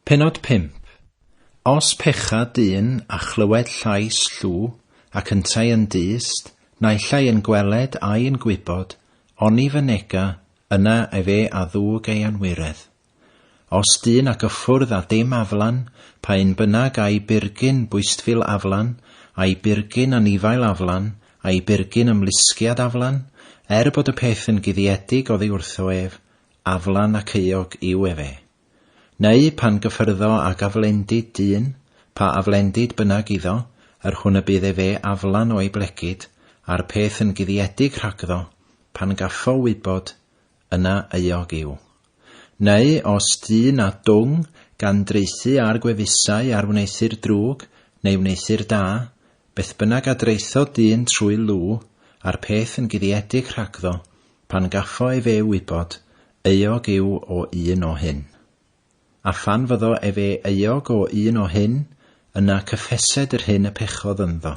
Pennod 5. Os pecha dyn a chlywed llais llw, ac yntau yn dyst, naill ai yn gweled ai yn gwybod, oni fynega, yna efe a ddwg ei anwiredd. Os dyn a gyffwrdd â dim aflan, pa un bynnag a'i burgyn bwystfil aflan, a'i burgyn anifail aflan, a'i burgyn ymlusgiad aflan, er bod y peth yn guddiedig oddi wrtho ef, aflan ac euog yw efe. Neu pan gyffyrddo ag aflendid dyn, pa aflendid bynnag iddo, yr hwn y bydd efe aflan o'i blegid, a'r peth yn guddiedig rhagddo, pan gaffo wybod, yna euog yw. Neu os dyn a dwng gan draethu ar gwefusau ar wneuthur drwg, neu wneuthur da, beth bynnag a draetho dyn trwy lw, a'r peth yn guddiedig rhagddo, Pan gaffo efe wybod, euog yw o un o hyn. A phan fyddo efe euog o un o hyn, yna cyffesed yr hyn y pechodd ynddo,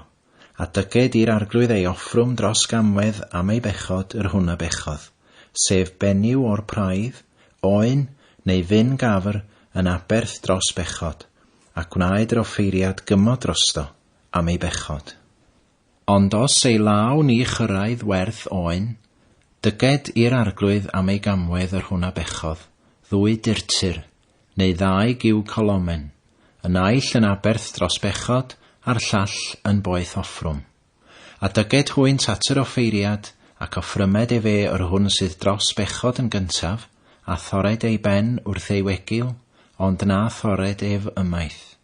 a dyged i'r Arglwydd ei offrwm dros gamwedd am ei bechod yr hwn a bechodd, sef benyw o'r praidd, oen, neu fyn gafr, yn aberth dros bechod, a gwnaed yr offeiriad gymod drosto am ei bechod. Ond os ei law ni chyrraedd werth oen, dyged i'r Arglwydd am ei gamwedd yr hwn a bechodd, ddwy durtur, neu ddau gyw colomen, y naill yn aberth dros bechod, a'r llall yn boeth offrwm. A dyged hwynt at yr offeiriad, ac offrymed efe yr hwn sydd dros bechod yn gyntaf, a thorred ei ben wrth ei wegil, ond na thorred ef ymaith.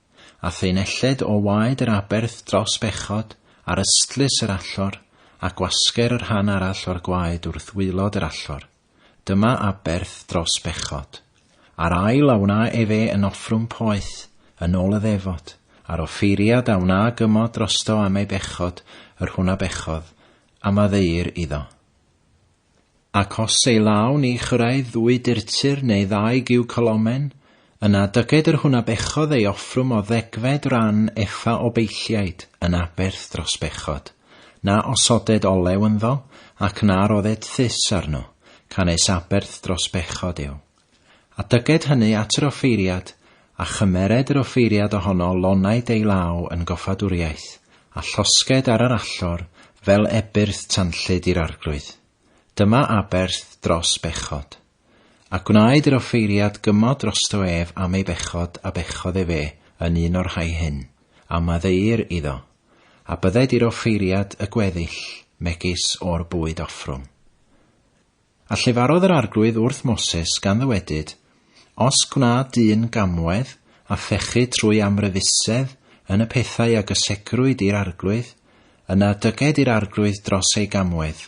A thaenelled o waed yr aberth dros bechod, ar ystlys yr allor, a gwasger y rhan arall o'r gwaed wrth waelod yr allor. Dyma aberth dros bechod. A'r ail a wna efe yn offrwm poeth, yn ôl y ddefod, a'r offeiriad a wna gymod drosto am ei bechod, yr hwn a bechodd, a maddeuir iddo. Ac os ei law ni chyrraedd ddwy durtur neu ddau gyw colomen, yna dyged yr hwn a bechodd ei offrwm o ddegfed ran efa o beilliaid yn aberth dros bechod, na osoded olew ynddo, ac na rodded thus arno, canys aberth dros bechod yw. A dyged hynny at yr offeiriad, a chymered yr offeiriad ohono lonaid ei law yn goffadwriaeth, a llosged ar yr allor fel ebyrth tanllyd i'r Arglwydd. Dyma aberth dros bechod. A gwnaed yr offeiriad gymod drosto ef am ei bechod a bechodd efe yn un o'r rhai hyn, a maddeuir iddo, a bydded i'r offeiriad y gweddill, megis o'r bwyd offrwm. A llefarodd yr Arglwydd wrth Moses, gan ddywedyd, Os gwna dyn gamwedd, a phechu trwy amryfusedd yn y pethau a gysegrwyd i'r Arglwydd, yna dyged i'r Arglwydd dros ei gamwedd,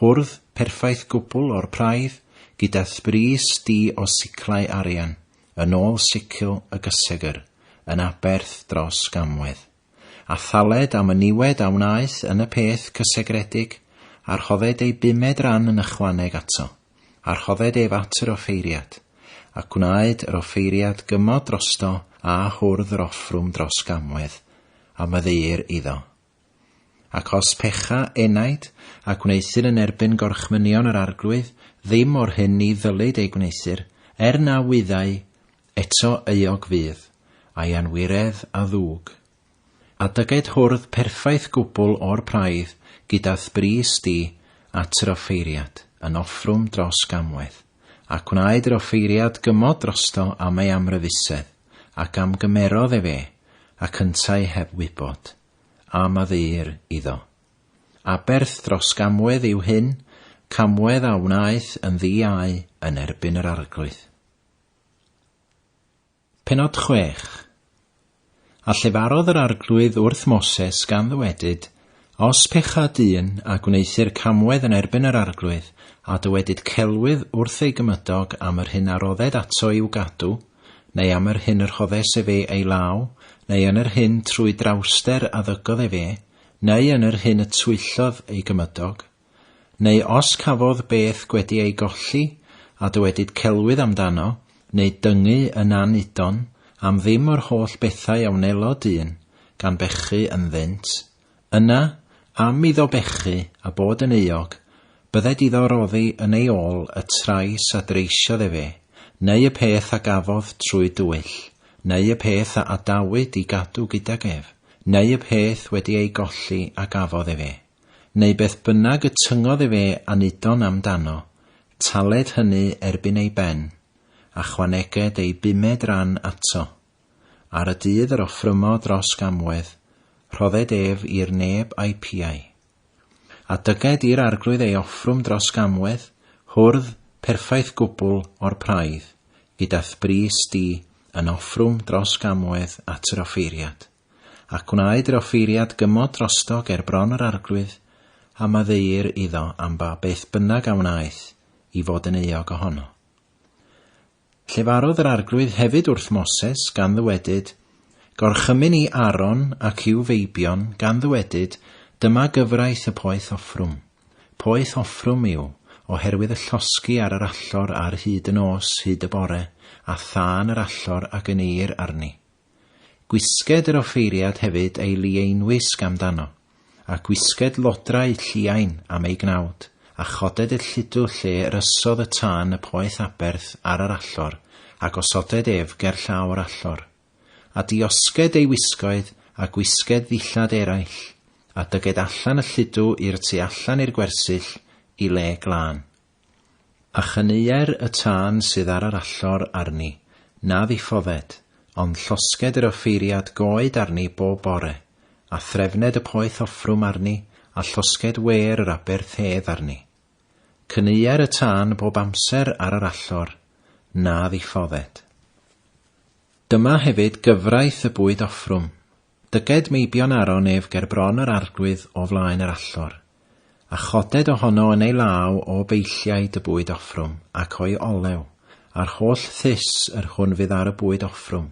hwrdd perffaith gwbl o'r praidd, gyda thbris di o siclau arian, yn ôl sicl y gysegr, yn aberth dros gamwedd. A thaled am y niwed a wnaeth yn y peth cysegredig, a rhodded ei bumed ran yn ychwaneg ato, a rhodded ef at yr offeiriad, a gwnaed yr offeiriad gymod drosto a hwrdd yr offrwm dros gamwedd, a maddeuir iddo. Ac os pecha enaid, a gwneuthur yn erbyn gorchmynion yr Arglwydd ddim o'r hyn ni ddylid ei gwneuthur, er na wyddai, Eto euog fydd, a'i anwiredd a ddwg. A dyged hwrdd perffaith gwbl o'r praidd gyda'th bris di at yr offeiriad, yn offrwm dros gamwedd. A gwnaed yr offeiriad gymod drosto am ei amryfusedd, ac amgymerodd ef e, ac yntau heb wybod, a maddeuir iddo. Aberth dros gamwedd yw hyn, camwedd a wnaeth yn ddi-iau yn erbyn yr Arglwydd. Pennod 6. A llefarodd yr Arglwydd wrth Moses gan ddywedyd, Os pecha dyn, a gwneuthur camwedd yn erbyn yr Arglwydd, a dywedyd celwydd wrth ei gymydog am yr hyn a rodded ato i'w gadw, neu am yr hyn y rhoddes efe ei law, neu yn yr hyn trwy drawster a ddygodd efe, neu yn yr hyn y twyllodd ei gymydog, Neu os cafodd beth gwedi ei golli, a dywedyd celwydd amdano, neu dyngu yn anudon, am ddim o'r holl bethau a wnelo dyn, gan bechu ynddynt, yna, am iddo bechu, a bod yn euog, bydded iddo roddi yn ei ôl y trais a dreisiodd efe, neu y peth a gafodd trwy dwyll, neu y peth a adawyd i gadw gydag ef, neu y peth wedi ei golli a gafodd efe, neu beth bynnag y tyngodd efe anudon amdano, taled hynny erbyn ei ben, a chwaneged ei bumed ran ato. Ar y dydd yr offrymo dros gamwedd, rhodded ef i'r neb a'i piau. A dyged i'r Arglwydd ei offrwm dros gamwedd, hwrdd perffaith gwbl o'r praidd, gyda'th bris di yn offrwm dros gamwedd at yr offeiriad. A gwnaed yr offeiriad gymod drosto ger bron yr Arglwydd, a maddeuir iddo am ba beth bynnag a wnaeth i fod yn euog ohono. Llefarodd yr Arglwydd hefyd wrth Moses, gan ddywedyd, Gorchymyn i Aaron ac i'w feibion, gan ddywedyd, Dyma gyfraith y poeth offrwm. Poeth offrwm yw, oherwydd y llosgi ar yr allor ar hyd y nos hyd y bore, a thân yr allor a gyneuir arni. Gwisged yr offeiriad hefyd ei lieinwisg amdano, A gwisged lodrau lliain am ei gnawd, a choded y lludw lle yr ysodd y tân y poeth aberth ar yr allor, a gosoded ef ger llaw yr allor. A diosged ei wisgoedd, a gwisged ddillad eraill, a dyged allan y lludw i'r tu allan i'r gwersyll, i le glân. A chyneuer y tân sydd ar yr allor arni, na ddiffodded, ond llosged yr offeiriad goed arni bob bore, a threfned y poeth offrwm arni, a llosged wêr yr aberth hedd arni. Cyneuer y tân bob amser ar yr allor, na ddiffodded. Dyma hefyd gyfraith y bwyd offrwm. Dyged meibion Aaron ef ger bron yr Arglwydd o flaen yr allor, a choded ohono yn ei law o beilliaid y bwyd offrwm, ac o'i olew, a'r holl thus yr hwn fydd ar y bwyd offrwm,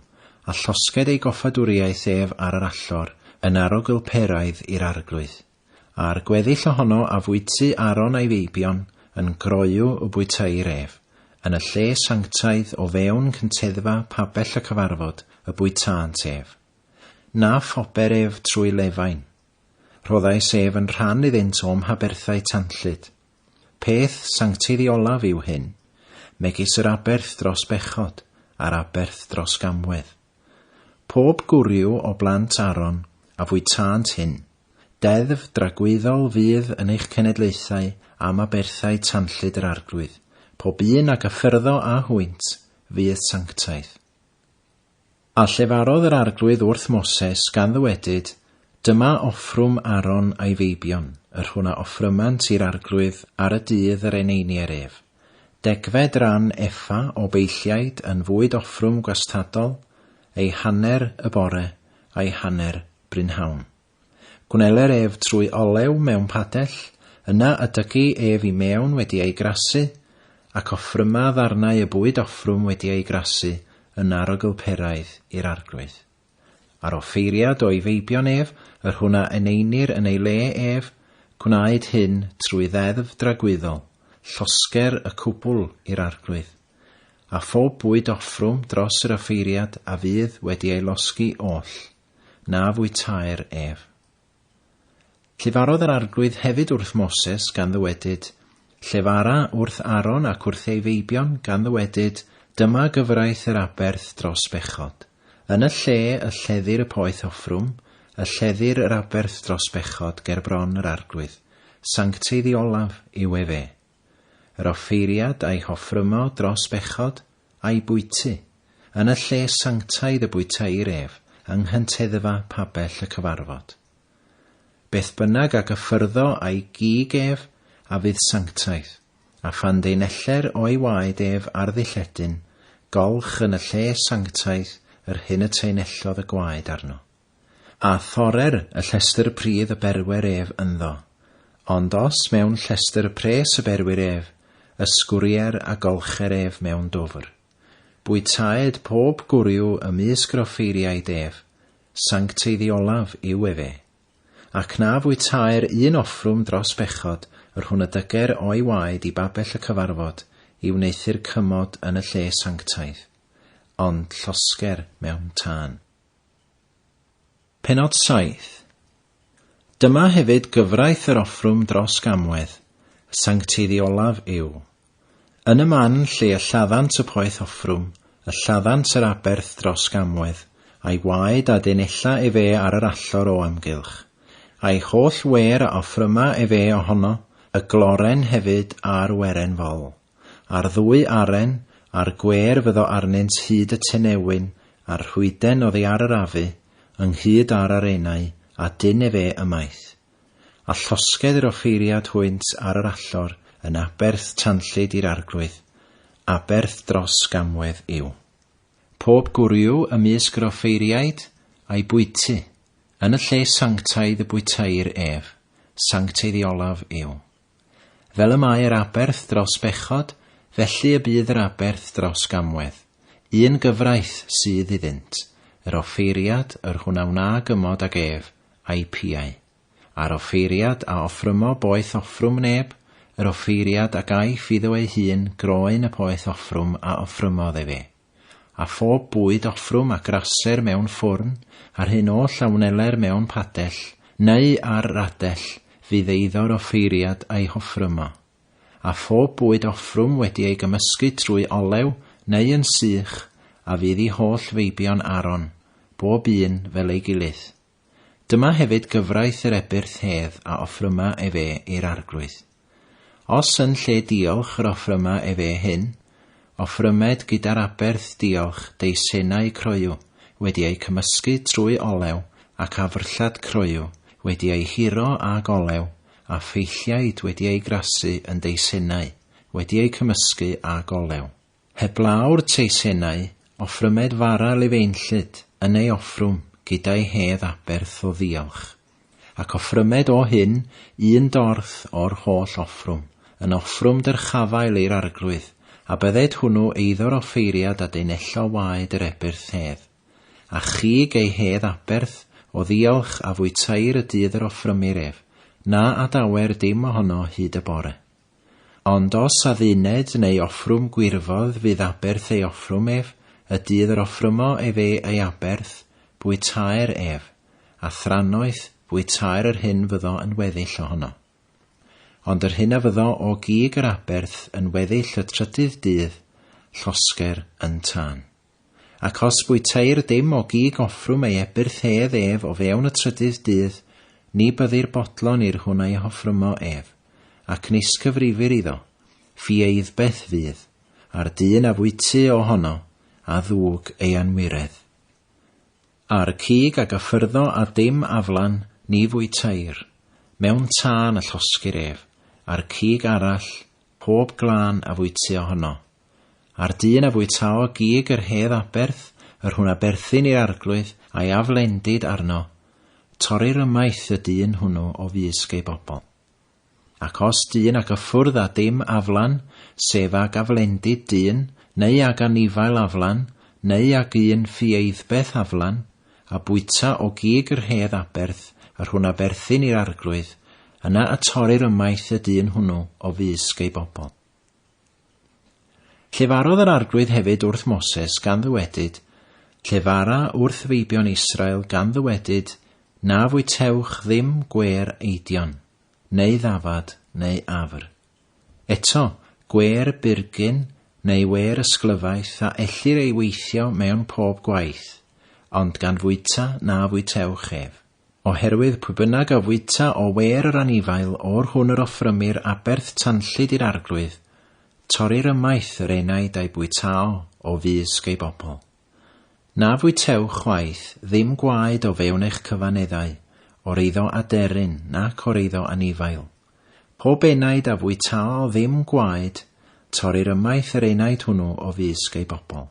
a llosged ei goffadwriaeth ef ar yr allor, yn arogl peraidd i'r Arglwydd. A'r gweddill ohono a fwyty Aaron a'i feibion, yn groyw y bwyteir ef, yn y lle sanctaidd o fewn cynteddfa pabell y cyfarfod, y bwytânt ef. Na phober ef trwy lefain. Rhoddais ef yn rhan iddynt o'm haberthau tanllyd. Peth sancteiddiolaf yw hyn, megis yr aberth dros bechod a'r aberth dros gamwedd. Pob gwryw o blant Aaron a fwytânt hyn. Deddf dragwyddol fydd yn eich cenedlaethau am aberthau tanllyd yr Arglwydd, pob un a gyffyrddo â hwynt fydd sanctaidd. A llefarodd yr Arglwydd wrth Moses, gan ddywedyd, Dyma offrwm Aaron a'i feibion, yr hwn a offrymant i'r Arglwydd ar y dydd yr eneinier ef, degfed ran efa o beilliaid yn fwyd offrwm gwastadol, ei hanner y bore, a'i hanner brynhawn. Gwneler ef trwy olew mewn padell, yna y dygi ef i mewn wedi ei grasu, ac offryma ddarnau y bwyd offrwm wedi ei grasu yn arogl peraidd i'r Arglwydd. A'r offeiriad o'i feibion ef, yr hwn a eneinir yn ei le ef, gwnaed hyn trwy ddeddf dragwyddol, llosger y cwbl i'r Arglwydd. A phob bwyd offrwm dros yr offeiriad a fydd wedi ei losgi oll. na fwytaer ef. Llefarodd yr Arglwydd hefyd wrth Moses, gan ddywedyd, Llefara wrth Aaron ac wrth ei feibion, gan ddywedyd, Dyma gyfraith yr aberth dros bechod. Yn y lle y lleddir y poeth offrwm, y lleddir yr aberth dros bechod ger bron yr Arglwydd, sancteiddiolaf yw efe. Yr offeiriad a'i hoffrymo dros bechod, a'i bwyty, yn y lle sanctaidd y bwyteir ef, yng nghynteddfa pabell y cyfarfod. Beth bynnag a gyffyrddo a'i gig ef, a fydd sanctaidd, a phan deineller o'i waed ef ar ddilledyn, golch yn y lle sanctaidd yr hyn y teinellodd y gwaed arno. A thorer y llestr pridd y berwer ef ynddo. Ond os mewn llestr pres y berwir ef, ysgwrier a golcher ef mewn dwfr. Bwytaed pob gwryw ymysg yr offeiriaid ef, sancteiddiolaf yw efe. Ac na fwytaer un offrwm dros bechod, yr hwn y dyger o'i waed i babell y cyfarfod, i wneuthur cymod yn y lle sanctaidd. Ond llosger mewn tân. Pennod 7. Dyma hefyd gyfraith yr offrwm dros gamwedd, sancteiddiolaf yw. Yn y man lle y lladdant y poeth offrwm, Y lladdant yr aberth dros gamwedd, a'i waed a denella efe ar yr allor o amgylch. A'i holl wêr a offryma efe ohono, y gloren hefyd a'r weren fol. A'r ddwy aren, a'r gwêr fyddo arnynt hyd y tenewyn, a'r rhwyden oddi ar yr afu, ynghyd â'r arenau, a dyn efe ymaith. A llosged yr offeiriad hwynt ar yr allor yn aberth tanllyd i'r Arglwydd, aberth dros gamwedd yw. Pob gwryw ymysg yr offeiriaid a'i bwyty, yn y lle sanctaidd y bwyteir ef, sancteiddiolaf yw. Fel y mae yr aberth dros bechod, felly y bydd yr aberth dros gamwedd. Un gyfraith sydd iddynt, yr offeiriad, yr hwn a wna gymod ag ef, a'i piau. A'r offeiriad a offrymo boeth offrwm neb, yr offeiriad a gaiff iddo ei hun groen y poeth offrwm a offrymodd efe. A phob bwyd offrwm a graser mewn ffwrn, a'r hyn oll a wneler mewn padell, neu ar radell, fydd eiddo'r offeiriad a'i hoffrymo. A phob bwyd offrwm wedi ei gymysgu trwy olew neu yn sych, a fydd i holl feibion Aaron, bob un fel ei gilydd. Dyma hefyd gyfraith yr ebyrth hedd a offryma efe i'r Arglwydd. Os yn lle diolch yr offryma efe hyn, offrymed gyda'r aberth diolch deisennau croyw wedi eu cymysgu trwy olew ac afrllad croyw wedi eu hiro ag olew a pheilliaid wedi eu grasu yn deisennau wedi eu cymysgu ag olew. Heblaw'r teisennau, offrymed fara lifeinllyd yn ei offrwm gyda'i hedd aberth o ddiolch. Ac offrymed o hyn un dorth o'r holl offrwm, yn offrwm dyrchafael i'r Arglwydd, a bydded hwnnw eiddo'r offeiriad a deunello waed yr ebyrth hedd. A chig ei hedd aberth o ddiolch a fwyteir y dydd yr offrymir ef, na adawer dim ohono hyd y bore. Ond os adduned neu offrwm gwirfodd fydd aberth ei offrwm ef, y dydd yr offrymo efe ei aberth, bwytaer ef, a thrannoeth bwytaer yr hyn fyddo yn weddill ohono. Ond yr hyn a fyddo o gig yr aberth yn weddill y trydydd dydd, llosger yn tân. Ac os bwyteir dim o gig offrwm ei ebyrth hedd ef o fewn y trydydd dydd, ni byddir bodlon i'r hwn a'i hoffrymo ef, ac nis cyfrifir iddo, ffieiddbeth fydd, a'r dyn a fwyty ohono, a ddwg ei anwiredd. A'r cig a gyffyrddo â dim aflan, ni fwyteir, mewn tân y llosgir ef, a'r cig arall, pob glân a fwyty ohono. A'r dyn a fwytao gig yr hedd aberth, yr hwn a berthyn i'r Arglwydd, a'i aflendid arno, torrir ymaith y dyn hwnnw o fysg ei bobl. Ac os dyn a gyffwrdd â dim aflan, sef ag aflendid dyn, neu ag anifail aflan, neu ag un ffieiddbeth aflan, a bwyta o gig yr hedd aberth, yr hwn a berthyn i'r Arglwydd, yna y torrir ymaith y dyn hwnnw o fysg ei bobl. Llefarodd yr Arglwydd hefyd wrth Moses gan ddywedyd, Llefara wrth feibion Israel gan ddywedyd, Na fwytewch ddim gwêr eidion, neu ddafad, neu afr. Eto, gwêr burgyn neu wêr ysglyfaeth a ellir ei weithio mewn pob gwaith, ond gan fwyta na fwytewch ef. Oherwydd pwy bynnag a fwyta o wêr yr anifail o'r hwn yr offrymir aberth tanllyd i'r Arglwydd, torrir ymaith yr enaid a'i bwytao o fysg ei bobl. Na fwytewch chwaith ddim gwaed o fewn eich cyfaneddau, o'r eiddo aderyn nac o'r eiddo anifail. Pob enaid a fwytao ddim gwaed, torrir ymaith yr enaid hwnnw o fysg ei bobl.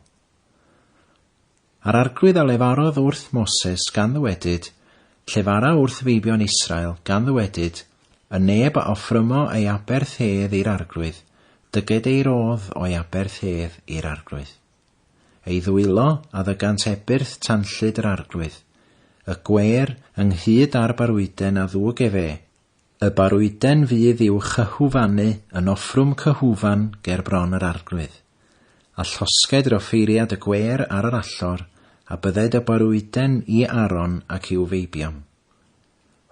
A'r Arglwydd a lefarodd wrth Moses gan ddywedyd, Llefara wrth feibion Israel, gan ddywedyd, Y neb a offrymo ei aberth hedd i'r Arglwydd, dyged ei rodd o'i aberth hedd i'r Arglwydd. Ei ddwylo a ddygant ebyrth tanllyd yr Arglwydd, y gwêr, ynghyd â'r barwyden a ddwg efe, y barwyden fydd i'w chyhwfanu yn offrwm cyhwfan ger bron yr Arglwydd. A llosged yr offeiriad y gwêr ar yr allor, a bydded y barwyden i Aaron ac i'w feibion.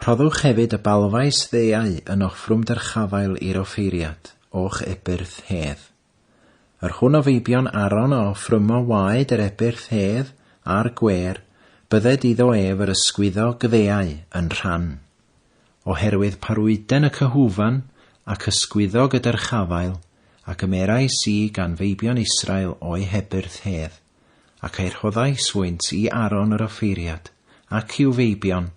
Rhoddwch hefyd y balfais ddeau yn offrwm dyrchafael i'r offeiriad, o'ch ebyrth hedd. Yr hwn o feibion Aaron a offrymo waed yr ebyrth hedd a'r gwêr, bydded iddo ef yr ysgwyddo gddeau yn rhan. Oherwydd parwyden y cyhwfan ac ysgwyddo gyda'r chafael, a gymerais i gan feibion Israel o'u hebyrth hedd, ac a'i rhoddais hwynt i Aaron yr offeiriad, ac i'w feibion,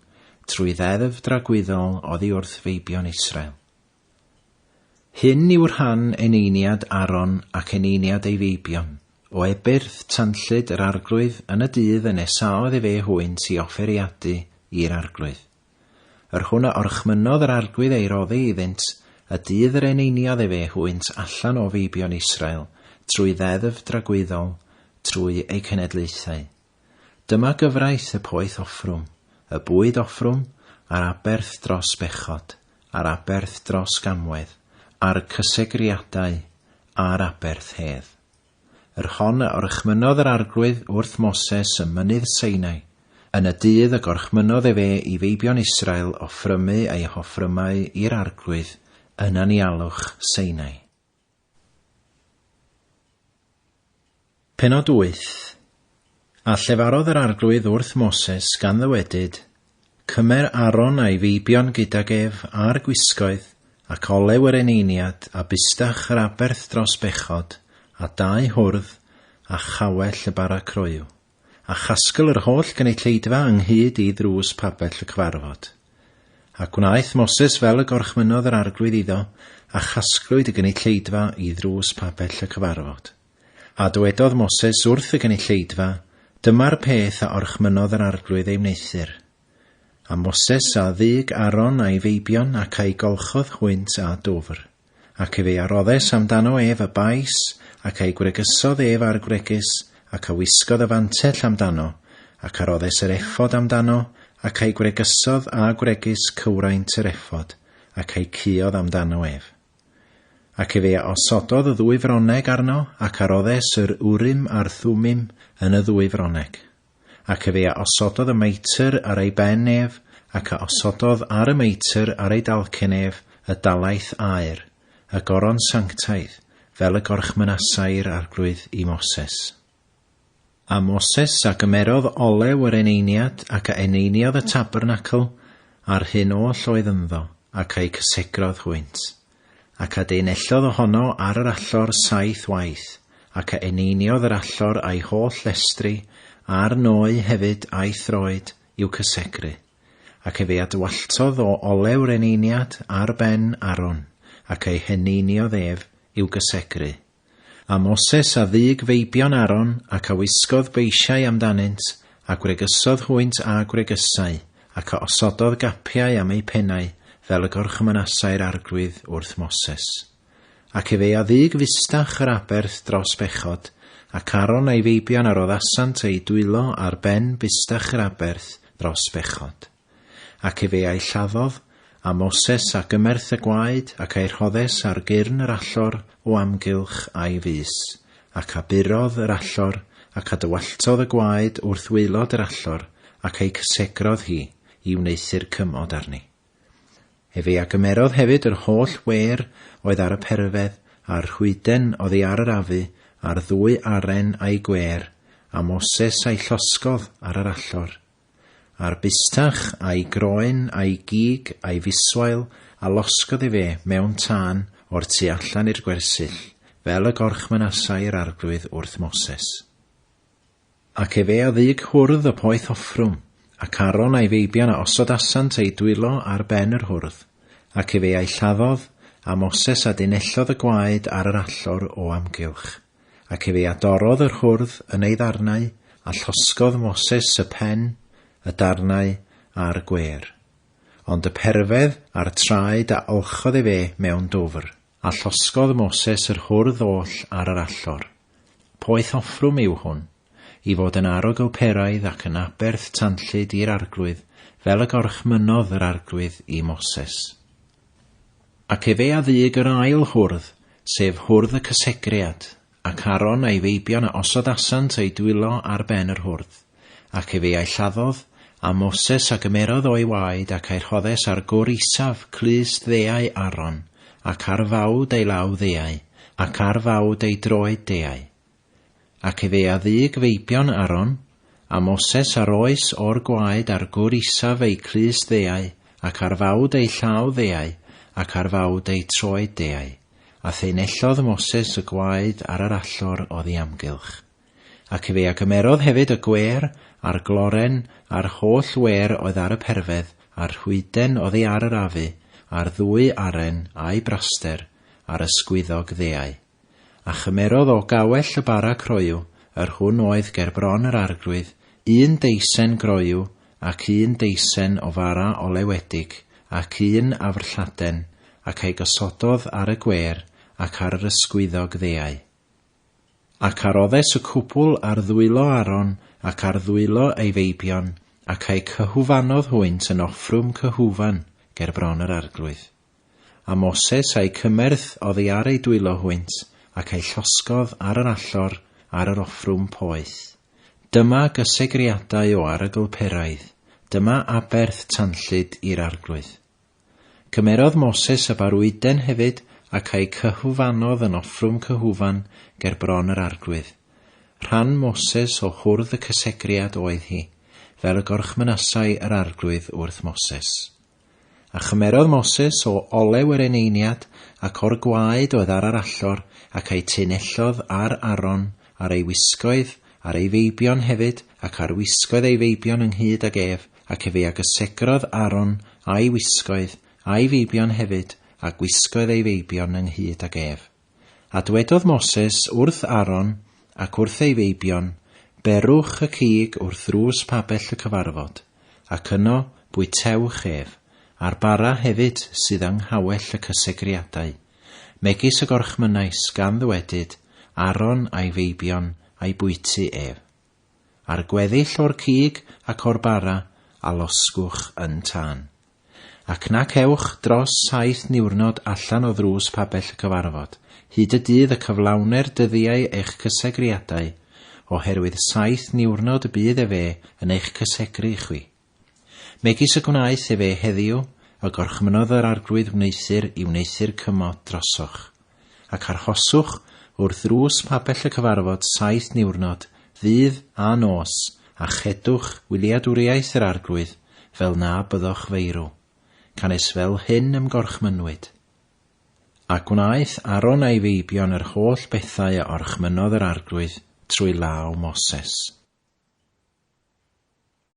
trwy ddeddf dragwyddol oddi wrth feibion Israel. Hyn yw rhan eneiniad Aaron ac eneiniad ei feibion, o ebyrth tanllyd yr Arglwydd yn y dydd y nesaodd efe hwynt i offeiriadu i'r Arglwydd. Yr hwn a orchmynnodd yr Arglwydd ei roddi iddynt, y dydd yr eneiniodd efe hwynt allan o feibion Israel, trwy ddeddf dragwyddol, trwy eu cenedlaethau. Dyma gyfraith y poeth offrwm, y bwyd offrwm, a'r aberth dros bechod, a'r aberth dros gamwedd, a'r cysegriadau, a'r aberth hedd. Yr hon a orchmynnodd yr Arglwydd wrth Moses ym mynydd Sinai, yn y dydd y gorchmynnodd efe i feibion Israel offrymu eu hoffrymau i'r Arglwydd yn anialwch Sinai. Pennod 8. A llefarodd yr Arglwydd wrth Moses gan ddywedyd, Cymer Aaron a'i feibion gydag ef a'r gwisgoedd, ac olew yr eneiniad, a bustach yr aberth dros bechod, a dau hwrdd, a chawell y bara croyw. A chasgl yr holl gynulleidfa ynghyd i ddrws pabell y cyfarfod. A gwnaeth Moses fel y gorchmynnodd yr Arglwydd iddo, a chasglwyd y gynulleidfa i ddrws pabell y cyfarfod. A dywedodd Moses wrth y gynulleidfa, Dyma'r peth a orchmynnodd yr Arglwydd ei wneuthur. A Moses a ddug Aaron a'i feibion ac a'i golchodd hwynt â dwfr. Ac efe a roddes amdano ef y bais, ac a'i gwregysodd ef â'r gwregys, ac a wisgodd y fantell amdano, ac a roddes yr effod amdano, ac a'i gwregysodd â gwregys cywraint yr effod, ac a'i cuodd amdano ef. Ac efe a osododd y ddwy fronneg arno, ac a roddes yr Urim a'r Thummim yn y ddwy fronneg. Ac efe a osododd y meitr ar ei ben ef, ac a osododd ar y meitr ar ei dalcen ef y dalaith aur, y goron sanctaidd, fel y gorchmynasai'r Arglwydd i Moses. A Moses a gymerodd olew yr eneiniad, ac a eneiniodd y tabernacl, a'r hyn oll oedd ynddo, ac a'i cysegrodd hwynt. Ac a deunellodd ohono ar yr allor saith waith, ac a eneiniodd yr allor a'i holl lestri, a'r nwy hefyd a'i throed, i'w cysegru. Ac efe a dywalltodd o olew'r eneiniad ar ben Aaron, ac ei heneiniodd ef i'w gysegru. A Moses a ddug feibion Aaron, ac a wisgodd beisiau amdanynt, a gwregysodd hwynt â gwregysau, ac a osododd gapiau am eu pennau, fel y gorchmynasai'r Arglwydd wrth Moses. Ac efe a ddug fustach yr aberth dros bechod, ac Aaron a'i feibion a roddasant eu dwylo ar ben bustach yr aberth dros bechod. Ac efe a'i lladdodd, a Moses a gymerth y gwaed, ac a'i rhoddes ar gyrn yr allor o amgylch a'i fys, ac a burodd yr allor, ac a dywalltodd y gwaed wrth waelod yr allor, ac a'i cysegrodd hi, i wneuthur cymod arni. Efe a gymerodd hefyd yr holl wêr oedd ar y perfedd, a'r rhwyden oddi ar yr afu, a'r ddwy aren a'i gwêr, a Moses a'i llosgodd ar yr allor. A'r bustach, a'i groen, a'i gig, a'i fiswael, a losgodd efe mewn tân o'r tu allan i'r gwersyll, fel y gorchmynasai yr Arglwydd wrth Moses. Ac efe a ddug hwrdd y poeth offrwm, ac Aaron a'i feibion a osodasant eu dwylo ar ben yr hwrdd, ac efe a'i lladdodd, a Moses a dunellodd y gwaed ar yr allor o amgylch. Ac efe a dorrodd yr hwrdd yn ei ddarnau, a llosgodd Moses y pen, y darnau, a'r gwêr. Ond y perfedd a'r traed a olchodd efe mewn dwfr, a llosgodd Moses yr hwrdd oll ar yr allor. Poeth offrwm yw hwn, i fod yn arogl peraidd ac yn aberth tanllyd i'r Arglwydd, fel y gorchmynnodd yr Arglwydd i Moses. Ac efe a ddug yr ail hwrdd, sef hwrdd y cysegriad, ac Aaron a'i feibion a osodasant eu dwylo ar ben yr hwrdd. Ac efe a'i lladdodd, a Moses a gymerodd o'i waed ac a'i rhoddes ar gwr isaf clust ddeau Aaron, ac ar fawd ei law ddeau, ac ar fawd ei droed deau. Ac efe a ddug feibion Aaron, a Moses a roes o'r gwaed ar gwr isaf eu clust ddeau, ac ar fawd eu llaw ddeau, ac ar fawd eu troed deau. A theinellodd Moses y gwaed ar yr allor oddi amgylch. Ac efe a gymerodd hefyd y gwêr, a'r gloren, a'r holl wêr oedd ar y perfedd, a'r rhwyden oddi ar yr afu, a'r ddwy aren, a'i braster, a'r ysgwyddog ddeau. A chymerodd o gawell y bara croyw, yr hwn oedd ger bron yr Arglwydd, un deisen groyw, ac un deisen o fara olewedig, ac un afrlladen, ac ei gosododd ar y gwêr, ac ar yr ysgwyddog ddeau. Ac a roddes y cwbl ar ddwylo Aaron, ac ar ddwylo ei feibion, ac eu cyhwfanodd hwynt yn offrwm cyhwfan ger bron yr Arglwydd. A Moses a'i cymerth oddi ar eu dwylo hwynt, ac a'i llosgodd ar yr allor ar yr offrwm poeth. Dyma gysegriadau o arogl peraidd, dyma aberth tanllyd i'r Arglwydd. Cymerodd Moses y barwyden hefyd, ac a'i cyhwfanodd yn offrwm cyhwfan ger bron yr Arglwydd. Rhan Moses o hwrdd y cysegriad oedd hi, fel y gorchmynasai yr Arglwydd wrth Moses. A chymerodd Moses o olew yr eneiniad, ac o'r gwaed oedd ar yr allor, ac a'i tunellodd ar Aaron, ar ei wisgoedd, ar ei feibion hefyd, ac ar wisgoedd ei feibion ynghyd ag ef, ac efe a gysegrodd Aaron a'i wisgoedd, a'i feibion hefyd, a gwisgoedd ei feibion ynghyd ag ef. A dwedodd Moses wrth Aaron ac wrth ei feibion, Berwch y cig wrth ddrws pabell y cyfarfod, ac yno bwytewch ef, a'r bara hefyd sydd yng nghawell y cysegriadau, megis y gorchmynnais, gan ddywedyd, Aaron a'i feibion a'i bwyty ef. A'r gweddill o'r cig ac o'r bara a losgwch yn tân. Ac nac ewch dros saith niwrnod allan o ddrws pabell y cyfarfod, hyd y dydd y cyflawner dyddiau eich cysegriadau, oherwydd saith niwrnod y bydd efe yn eich cysegru chwi. Megis y gwnaeth efe heddiw, y gorchmynnodd yr Arglwydd wneuthur i wneuthur cymod drosoch. Ac arhoswch wrth ddrws pabell y cyfarfod saith niwrnod, ddydd a nos, a chedwch wyliadwriaeth yr Arglwydd, fel na byddoch feirw. Canys fel hyn ymgorchmynnwyd. A gwnaeth Aaron a'i feibion yr holl bethau a orchmynnodd yr Arglwydd trwy law Moses.